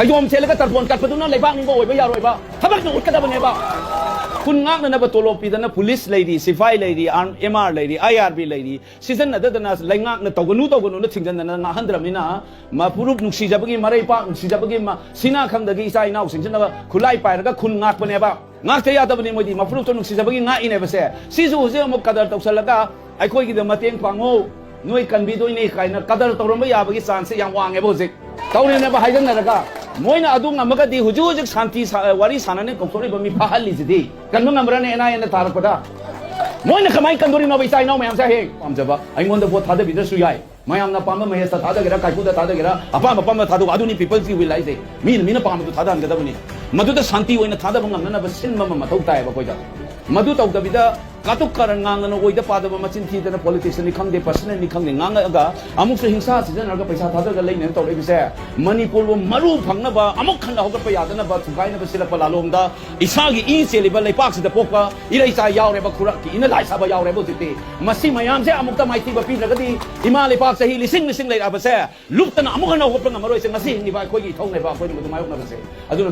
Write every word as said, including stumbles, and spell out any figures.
ꯑꯌꯣꯝ ꯆꯦꯜꯂꯒ ꯇꯔꯄꯣꯟ ꯀꯠꯄꯗꯨꯅ ꯂꯩꯕꯥꯛ ꯅꯤꯡꯕ ꯑꯣꯏꯕ ꯌꯥꯔꯣꯏꯕ꯫ ꯊꯕꯛꯅ ꯎꯠꯀꯗꯕꯅꯦꯕ꯫ ꯈꯨꯟ ꯉꯥꯛꯅꯅꯕ ꯇꯣꯂꯣꯞ ꯄꯤꯗꯅ ꯄꯨꯂꯤꯁ ꯂꯩꯔꯤ, ꯁꯤꯐꯥꯏ ꯂꯩꯔꯤ, ꯑꯥꯔꯝ, ꯑꯦꯝ ꯑꯥꯔ ꯂꯩꯔꯤ, ꯑꯥꯏ ꯑꯥꯔ ꯕꯤ ꯂꯩꯔꯤ, ꯁꯤꯖꯤꯟꯅꯗꯗꯅ ꯂꯩꯉꯥꯛꯅ ꯇꯧꯒꯅꯨ ꯇꯧꯒꯅꯨꯅ ꯊꯤꯡꯖꯤꯟꯗꯅ ꯉꯥꯛꯍꯟꯗ꯭ꯔꯕꯅꯤꯅ, ꯃꯐꯨꯔꯨꯞ ꯅꯨꯡꯁꯤꯖꯕꯒꯤ, ꯃꯔꯩꯄꯥꯛ ꯅꯨꯡꯁꯤꯖꯕꯒꯤ ꯃ-, ꯁꯤꯅꯥ ꯈꯪꯗꯒꯤ ꯏꯆꯥ ꯏꯅꯥꯎꯁꯤꯡꯁꯤꯅ ꯈꯨꯠꯂꯥꯏ ꯄꯥꯏꯔꯒ ꯈꯨꯟ ꯉꯥꯛꯄꯅꯦꯕ꯫ ꯉꯥꯛꯇ ꯌꯥꯗꯕꯅꯤ ꯃꯣꯏꯗꯤ, ꯃꯐꯨꯔꯨꯞꯇꯣ ꯅꯨꯡꯁꯤꯖꯕꯒꯤ ꯉꯥꯛꯏꯅꯦꯕꯁꯦ꯫ ꯁꯤꯁꯨ ꯍꯧꯖꯤꯛ ꯑꯃꯨꯛ ꯀꯗꯔ ꯇꯧꯁꯜꯂꯒ ꯑꯩꯈꯣꯏꯒꯤꯗ ꯃꯇꯦꯡ ꯄꯥꯡꯉꯨ, ꯅꯣꯏ ꯀꯟꯕꯤꯗꯣꯏꯅꯦ ꯀꯥꯏꯅ ꯀꯗꯔ ꯇꯧꯔꯝꯕ ꯌꯥꯕꯒꯤ ꯆꯥꯟꯁꯁꯦ ꯌꯥꯝ ꯋꯥꯡꯉꯦꯕ ꯍꯧꯖꯤꯛ꯫ ꯇꯧꯔꯦꯅꯦꯕ ꯍꯥꯏꯖꯟꯅꯔꯒ꯫ ꯃꯣꯏꯅ ꯑꯗꯨ ꯉꯝꯃꯒꯗꯤ ꯍꯧꯖꯤꯛ ꯍꯧꯖꯤꯛ ꯁꯥꯟꯇꯤ ꯁꯥ-, ꯋꯥꯔꯤ ꯁꯥꯟꯅꯅꯤ ꯀꯧꯊꯣꯔꯛꯏꯕ ꯃꯤ ꯐꯥꯍꯜꯂꯤꯁꯤꯗꯤ ꯀꯟꯕ ꯉꯝꯕ꯭ꯔꯥꯅꯦ ꯑꯦꯟ ꯑꯥꯏ ꯑꯦꯅ ꯊꯥꯔꯛꯄꯗ? ꯃꯣꯏꯅ ꯀꯃꯥꯏꯅ ꯀꯟꯗꯣꯔꯤꯅꯣꯕ ꯏꯆꯥ ꯏꯅꯥꯎ ꯃꯌꯥꯝꯁꯦ? ꯍꯌꯦꯡ ꯄꯥꯝꯖꯕ ꯑꯩꯉꯣꯟꯗ ꯚꯣꯠ ꯊꯥꯗꯕꯤꯗ꯭ꯔꯁꯨ ꯌꯥꯏ꯫ ꯃꯌꯥꯝꯅ ꯑꯄꯥꯝꯕ ꯃꯍꯦꯁꯇ ꯊꯥꯗꯒꯦꯔꯥ, ꯀꯥꯏꯀꯨꯗ ꯊꯥꯗꯒꯦꯔꯥ, ꯑꯄꯥꯝ ꯑꯄꯥꯝꯕ ꯊꯥꯗꯣꯛꯎ, ꯑꯗꯨꯅꯤ people's will ꯍꯥꯏꯁꯦ꯫ ꯃꯤꯅ, ꯃꯤꯅ ꯄꯥꯝꯕꯗꯨ ꯊꯥꯗꯍꯟꯒꯗꯕꯅꯤ꯫ ꯃꯗꯨꯗ ꯁꯥꯟꯇꯤ ꯑꯣꯏꯅ ꯊꯥꯗꯕ ꯉꯝꯅꯅꯕ ꯁꯤꯟꯕ ꯑꯃ ꯃꯊꯧ ꯇꯥꯏꯌꯦꯕ ꯑꯩꯈꯣꯏꯗ꯫ ꯃꯗꯨ ꯇꯧꯗꯕꯤꯗ ꯀꯥꯇꯨꯛ ꯀꯥꯔꯟ ꯉꯥꯡꯗꯅ, ꯑꯣꯏꯗ ꯄꯥꯗꯕ ꯃꯆꯤꯟ ꯊꯤꯗꯅ, politicianꯅꯤ ꯈꯪꯗꯦ, personalꯅꯤ ꯈꯪꯗꯦ, ꯉꯥꯡꯉꯛꯑꯒ ꯑꯃꯨꯛꯁꯨ ꯍꯤꯡꯁꯥ ꯁꯤꯖꯤꯟꯅꯔꯒ ꯄꯩꯁꯥ ꯊꯥꯗꯔꯒ ꯂꯩꯅꯦꯅ ꯇꯧꯔꯛꯏꯕꯁꯦ, ꯃꯅꯤꯄꯨꯔꯕꯨ ꯃꯔꯨ ꯐꯪꯅꯕ, ꯑꯃꯨꯛ ꯍꯟꯅ ꯍꯧꯒꯠꯄ ꯌꯥꯗꯅꯕ ꯊꯨꯒꯥꯏꯅꯕ ꯁꯤꯜꯂꯛꯄ ꯂꯥꯂꯣꯡꯗ ꯏꯁꯥꯒꯤ ꯏ ꯆꯦꯜꯂꯤꯕ ꯂꯩꯄꯥꯛꯁꯤꯗ ꯄꯣꯛꯄ ꯏꯔꯩꯆꯥ ꯌꯥꯎꯔꯦꯕ, ꯈꯨꯔꯛꯀꯤ ꯏꯅ ꯂꯥꯏ ꯁꯥꯕ ꯌꯥꯎꯔꯦꯕ ꯍꯧꯖꯤꯛꯇꯤ꯫ ꯃꯁꯤ ꯃꯌꯥꯝꯁꯦ ꯑꯃꯨꯛꯇ ꯃꯥꯏꯊꯤꯕ ꯄꯤꯗ꯭ꯔꯒꯗꯤ ꯏꯃꯥ ꯂꯩꯄꯥꯛ ꯆꯍꯤ ꯂꯤꯁꯤꯡ ꯂꯤꯁꯤꯡ ꯂꯩꯔꯛꯑꯕꯁꯦ ꯂꯨꯞꯇꯅ ꯑꯃꯨꯛ ꯍꯟꯅ ꯍꯧꯒꯠꯄ ꯉꯝꯃꯔꯣꯏꯁꯦ꯫ ꯉꯁꯤ ꯍꯤꯡꯉꯤꯕ ꯑꯩꯈꯣꯏꯒꯤ ꯏꯊꯧꯅꯦꯕ ꯑꯩꯈꯣꯏꯅ ꯃꯗꯨ ꯃꯥꯌꯣꯛꯅꯕꯁꯦ꯫ ꯑꯗꯨꯅ